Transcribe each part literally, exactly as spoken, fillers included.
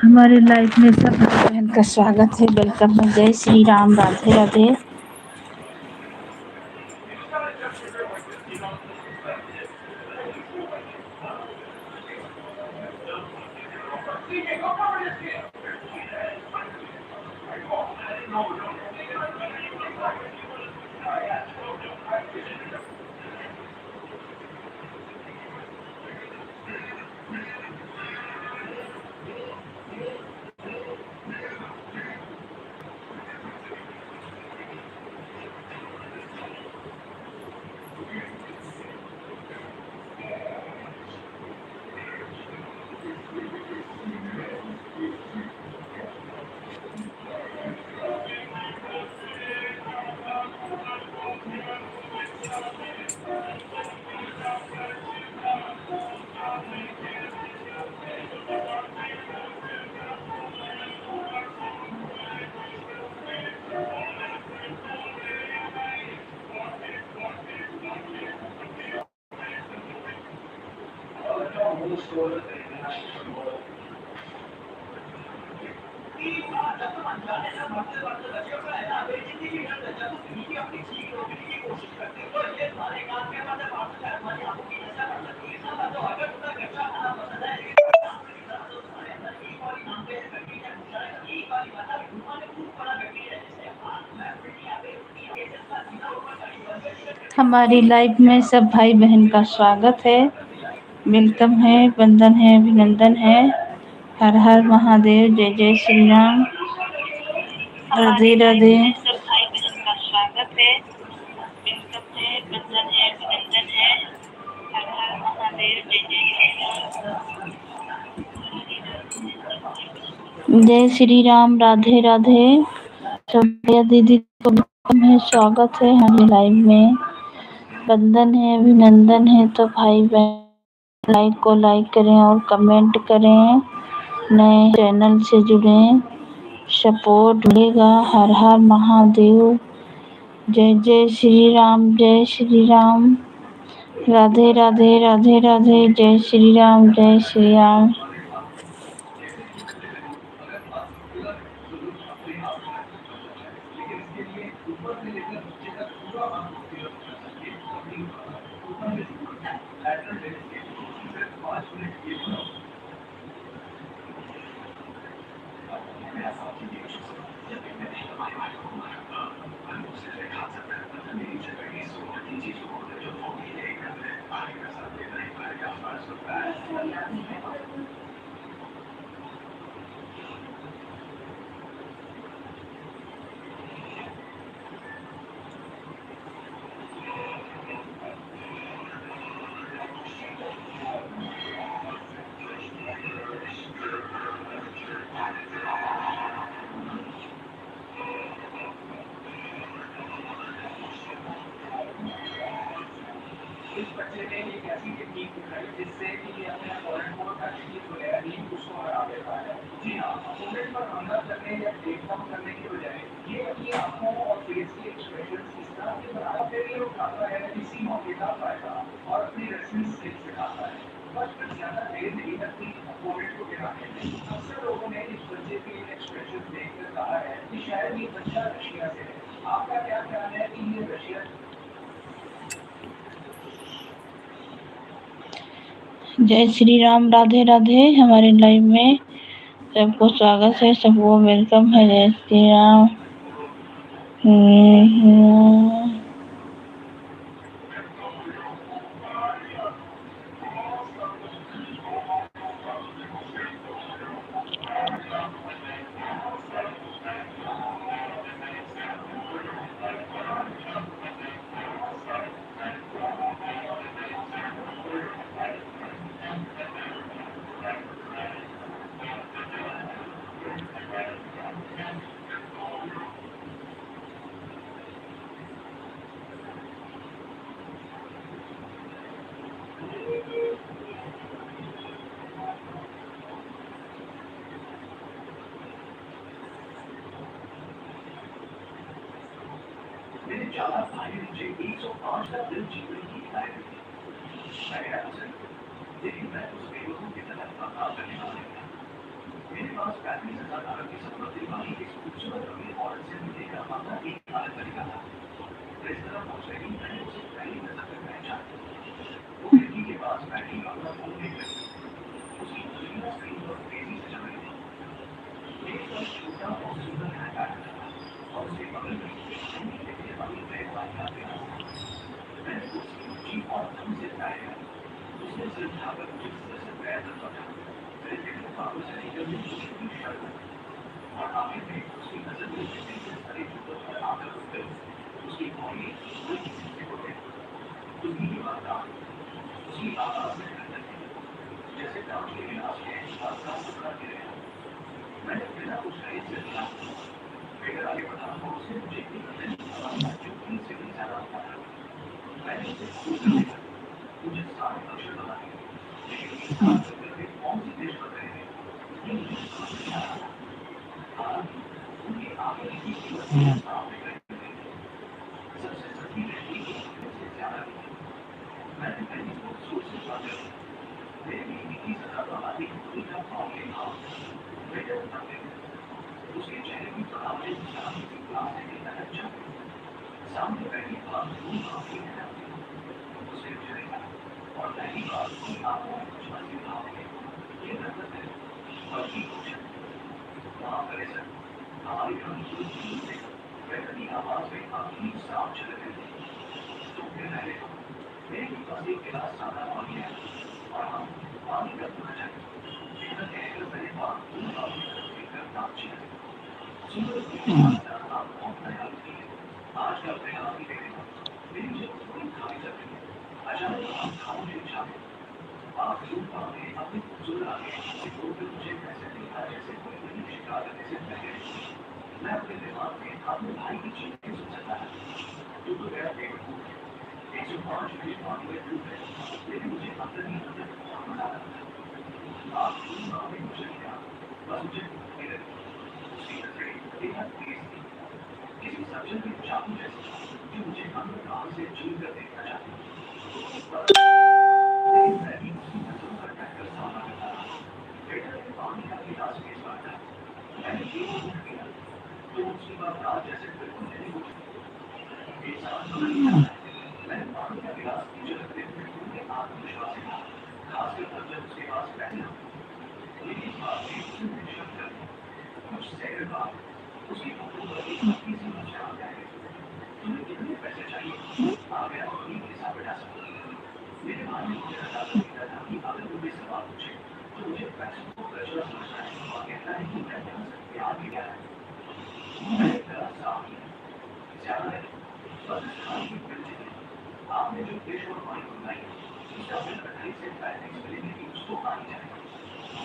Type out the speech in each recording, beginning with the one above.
हमारे live में सब भाई बहन का स्वागत है, welcome है। जय श्री राम, राधे राधे। हमारी live में सब भाई बहन का स्वागत है, welcome है, वंदन है, अभिनंदन है। हर हर महादेव, जय जय श्री राम, राधे राधे। जय श्री राम, राधे राधे। सब भैया दीदी को welcome है, स्वागत है हमारे live में। वंदन है, अभिनंदन है। तो भाई बहन, live को like करें और comment करें, नए channel से जुड़ें, support मिलेगा। हर हर महादेव। जय जय श्री राम, जय श्री राम। राधे राधे, राधे राधे। जय श्री राम, जय श्री राम। इस बच्चे ने एक ऐसी टेक्निक दिखाई जिससे कि ये अपने अपोनेंट को अटैक की तो लेगा नहीं, उसको हरा देता है। जी हाँ, अपोनेंट पर हमला करने या टेक डाउन करने के बजाय ये अपनी आंखों और फेस के एक्सप्रेशन इस तरह से बनाता है कि लोग खाता है, इसी मौके का फायदा और अपनी रेसलिंग स्किल्स दिखाता है। बस फिर ज्यादा देर नहीं लगती अपोनेंट को गिराने में। अक्सर लोगों ने इस बच्चे के इन एक्सप्रेशन देखकर कहा है कि शायद ये बच्चा रशिया से है। आपका क्या ख्याल है कि ये रशिया जय श्री राम, राधे राधे। हमारे लाइव में सबको स्वागत है, सबको वेलकम है। जय श्री राम। हम्म, हम्म। भाई ने मुझे एक सौ पाँच का बिल जीतने की हिदायत दी। मैंने कहा, "सर, लेकिन मैं उस बेवकूफ की तरह काम करने वाला नहीं था।" मेरे पास पैंतीस हजार डॉलर की संपत्ति वाली इस खूबसूरत अमीर औरत से मिलने का अपना एक अलग तरीका था। किस तरह पहुंच गई, मैंने उसे पहली नजर में पहचान लिया। वो खिड़की के पास बैठी अपना फोन देख रही थी। उसकी नजरें स्क्रीन पर तेजी से चल रही थी। एक छोटा और सुंदर हैंडबैग था और उसके बगल में एक वाली बैग वाली काफी था। मैंने उसकी ऊंची और लंबी से उठाया। उसने सिर उठाकर मुझे जैसे पैर तक पहुंचा। फिर एक बार उसे निकलने की कोशिश की, शायद। और आखिर में उसकी नजर मेरे पीछे से खड़े जूतों पर आकर रुक गई। उसकी भौहें हल्की सी सिकुड़ गई। कुछ भी नहीं हुआ था। उसकी आवाज में ठंडक थी, जैसे कांच के गिलास में बरसात टुकड़ा गिरे हो। मैंने बिना कुछ कहे सिर हिला। वेटर आगे बढ़ा और उसने मुझे एक अंदर की आवाज में जो तीन सीढ़ी ज्यादा ऊपर था। मैंने उसे घूर कर देखा। मुझे सारे अक्षर पता थे, लेकिन इस बात को करके कौन सी देश बता रहे थे, ये मुझे समझ नहीं आ रहा था। हालांकि उनकी आंखें इतनी कीमत के सामने खड़ी हुई थी। सबसे सस्ती लड़की की कीमत से ज्यादा थी। मैंने पहली खूबसूरत से बात करी। मेरे लिए इतनी ज्यादा बात थी, उनका भाव नहीं था। वेटर उतर गए। उसके चेहरे की बनावटें मुस्कान की क्लास से लेकर अच्छा। सामने बैठी बात दूर आंखें लहराती। उसने मुझे देखा और पहली बार उसकी आंखों में कुछ अजीब भाव थे। ये नफरत है, बल्कि इमोशन। माफ करें सर, हमारी कमजोरी की वजह से वेटर की आवाज में अभी साफ झलक रही थी। तुम फिर पहले मेरे पास एक गिलास सादा पानी है और हम पानी का पूरा जग। इतना कहकर मैंने बात दूर आंखें लहराती कर नाम छिड़क दी। सुंदर की आवाज का नाम बहुत नया है। आजकल मैं आपकी देखूंगा। मेरी जेब थोड़ी खाली लग रही है। अचानक आप खामोशी छा गई। आप दूर पाँव में अपनी खूबसूरत आंखें से बोलकर मुझे ऐसे देखा जैसे कोई बड़ी शिकार करने से पहले। मैं अपने दिमाग में अपने भाई की चीख नहीं सुन सकता था। तू तो मेरा बेवकूफ है। एक सौ पाँच मिनट बाद मैं टूट गया, लेकिन मुझे अंदर ही अंदर बहुत मजा आ रहा था। आप दूर पाँव में मुझे क्या, बस मुझे भूख नहीं लगी। उसकी नजरें बेहद तेज थी। किसी सर्जन के चाकू जैसे, जो मुझे अंदर बाहर से चीर कर देखना चाहती थी। लेकिन मैं भी उसकी नजरों पर बहकर सामना करता रहा। वेटर ने पानी का गिलास मेज पर रखा। मैंने एक घूंट पिया, तो उसकी बात रात जैसे बिल्कुल नहीं हुई। एक साथ समझ गया। मैंने पानी का गिलास नीचे रखते हुए पूरे आत्मविश्वास से कहा, खासकर तब जब उसके पास पैसे ना हो। लेकिन इस बात में उसने शक कर दिया। कुछ सेकंड बाद उसकी आंखों पर एक हल्की सी मुस्कान आ गई। "तुम्हें कितने पैसे चाहिए?" आ गया एक हिसाब बटा सकता। मेरे भाई ने मुझे बताकर दिया था कि अगर वो कोई सवाल पूछे, तो मुझे पैसों को कचरा समझना है और कहना है कि मैं यहाँ से प्यार भी किया है। मैंने गलत साफ किया। ज्यादा नहीं, बस इस खाने की बिल चाहिए। आपने जो डिश और वाइन मंगाई है, उसका बिल अट्ठाईस से पैंतीस मिनट में उसको आ ही जाएगा।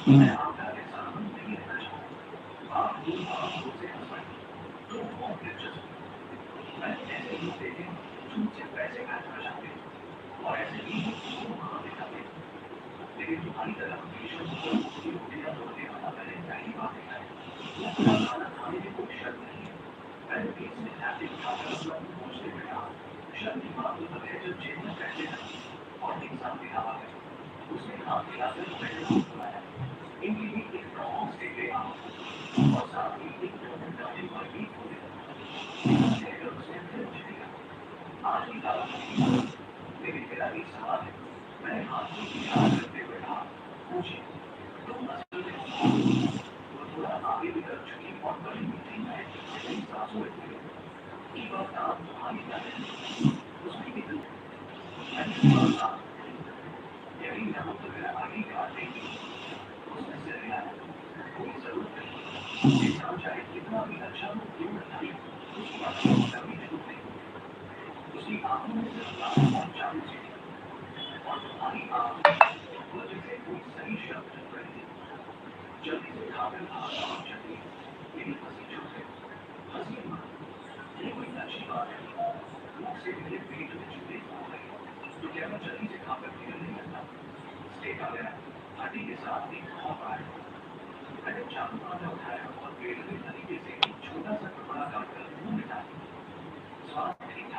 मैं आपका ऐसा आनंद नहीं लेना चाहूंगा। आप दूर आवाज से हंस पड़े। तो बहुत दिलचस्प। मैं ऐसे लोग देखे हैं, जो मुझसे पैसे खाए खाना चाहते हैं। और ऐसे भी हैं, जो वहां दिखाते हैं। लेकिन तुम्हारी तरह भीषण भूख की रोटियां तोड़ने वाला मैंने पहली बार देखा है। उसका खाना खाने में कोई शर्म नहीं है। मैंने बीच में नैपकिन उठाकर अपना मुंह पोंछते हुए कहा, "शर्म की बात तो तब है जब जेब में पैसे ना हो और इंसान दिखावा करे।" उसने हाथ हिलाकर पैसे को बुलाया। "इनके लिए एक प्रॉन्स दे गए आप और साथ ही एक डबल डबल वाली भी खोले।" कहकर उसने फिर मुझे देखा। "आज की दावत नहीं, लेकिन मेरा एक सवाल है।" मैंने हाथ को इशारा करते हुए कहा, "पूछिए।" तुम असल में कौन हो? वो थोड़ा आगे निकल चुकी और बड़ी मीठी महक की सांसों में घुली। "ये बात आप तुम्हारी क्या है?" उसने भी कहा, "मैंने तुम्हारा नाम नहीं लिया। यकीन रहो तो मेरा आईडी कार्ड नहीं है।" उसने सिर हिलाया। "कोई जरूरत नहीं। इंसान चाहे कितना भी अच्छा हो, क्यों न था, उसकी आंखों में कभी झूठ नहीं होती।" उसकी आंखों में सिर्फ लालच और जादू थी। और तुम्हारी आंखों में वो जैसे कोई सही शब्द ढूंढ रही थी। जल्दी से खाकर भाग और चली। मेरी हंसी छूट गई। हंसी मत। ये कोई अच्छी बात है। भूख से मेरे पेट में चूहे हो गए। तो क्या मैं जल्दी से खाकर निकल नहीं सकता? स्टेक आ गया। हड्डी के साथ एक खौफ आया। मैंने चाकू कांटा उठाया और पेट में तरीके से एक छोटा सा टुकड़ा काटकर मुंह में डाल दिया। स्वाद ठीक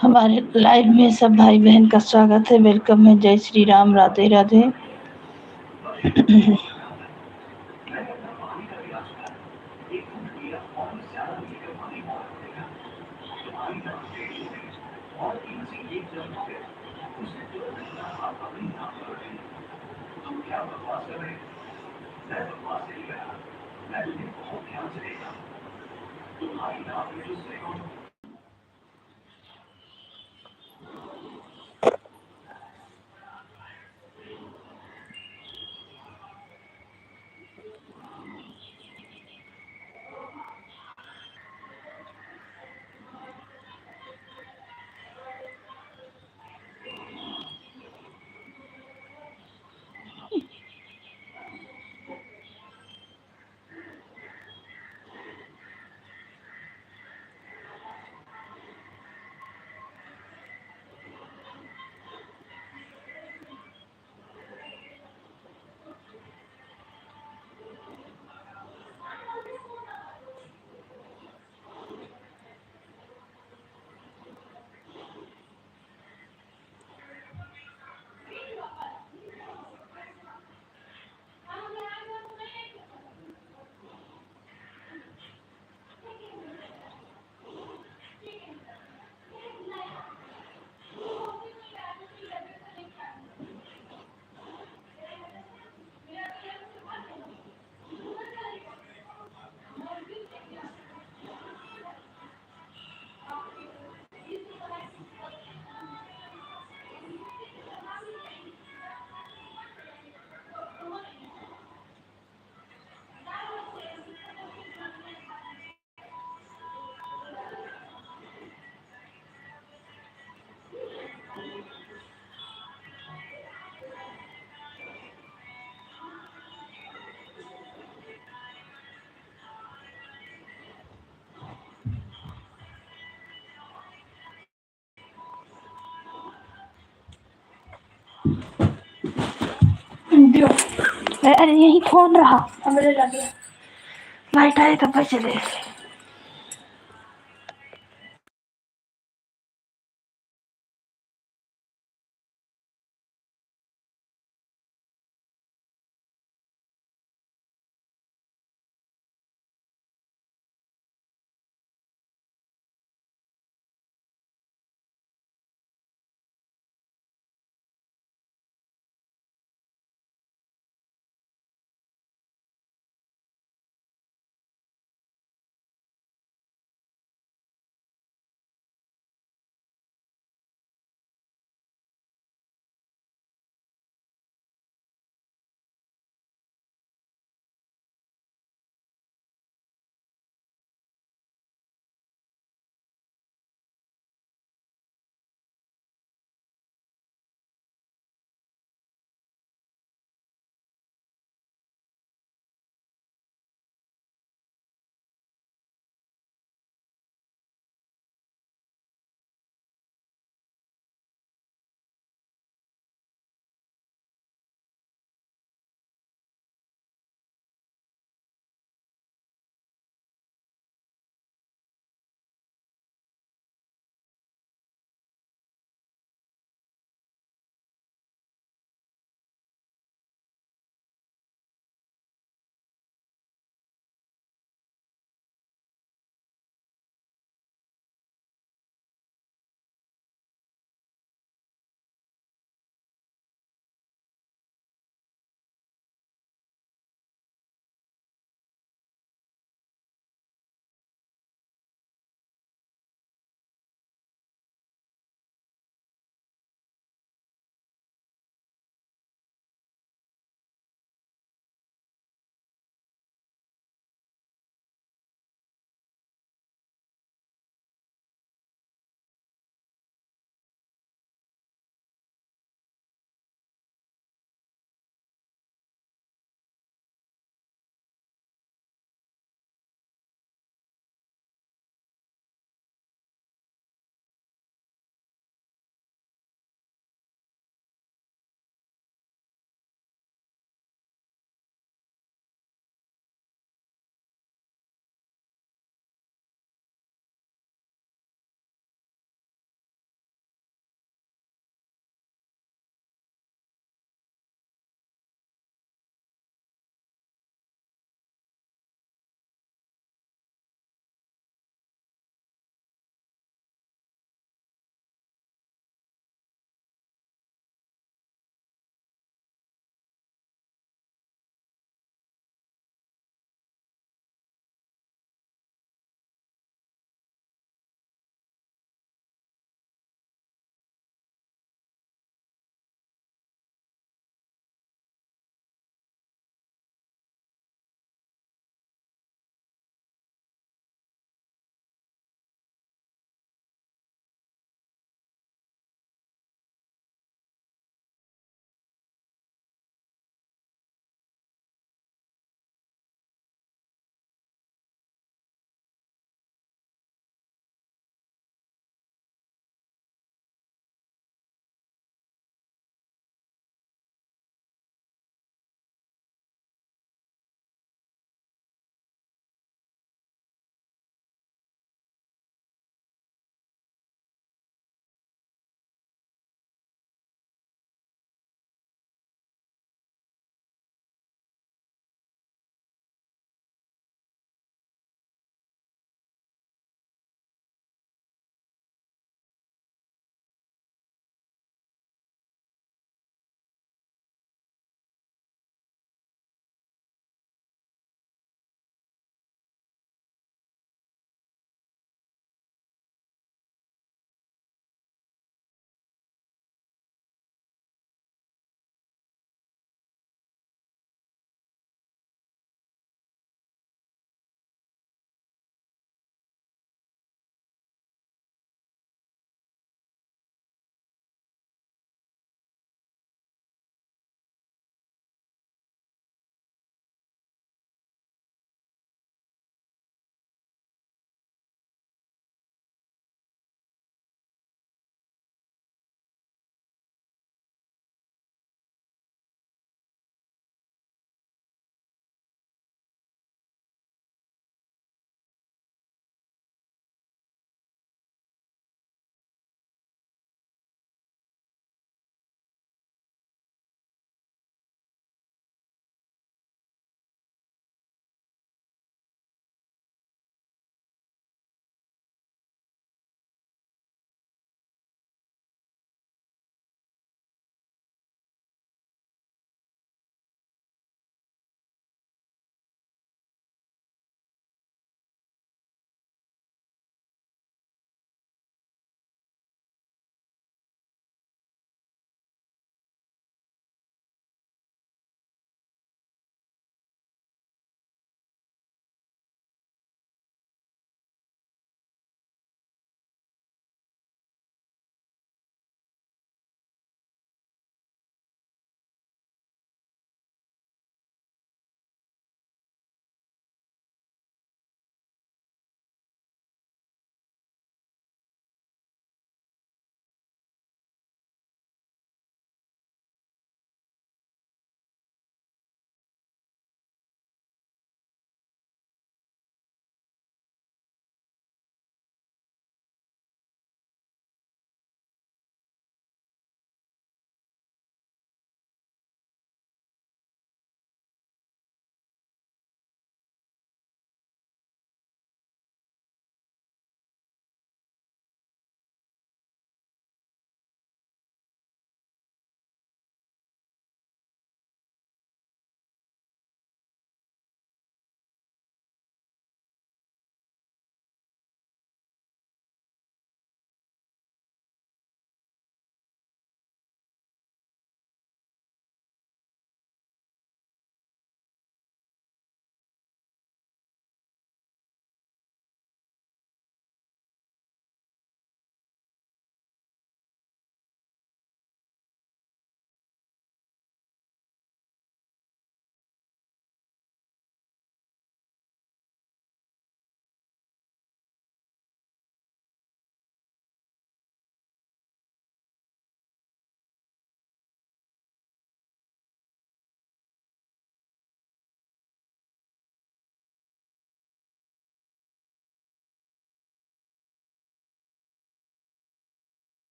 हमारे live में सब भाई बहन का स्वागत है, welcome है। जय श्री राम, राधे राधे। अरे, अरे, यही फोन रहा। हमरे लगे। लाइट आए तब चले।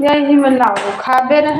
यही में लाओ, खाबे रहे,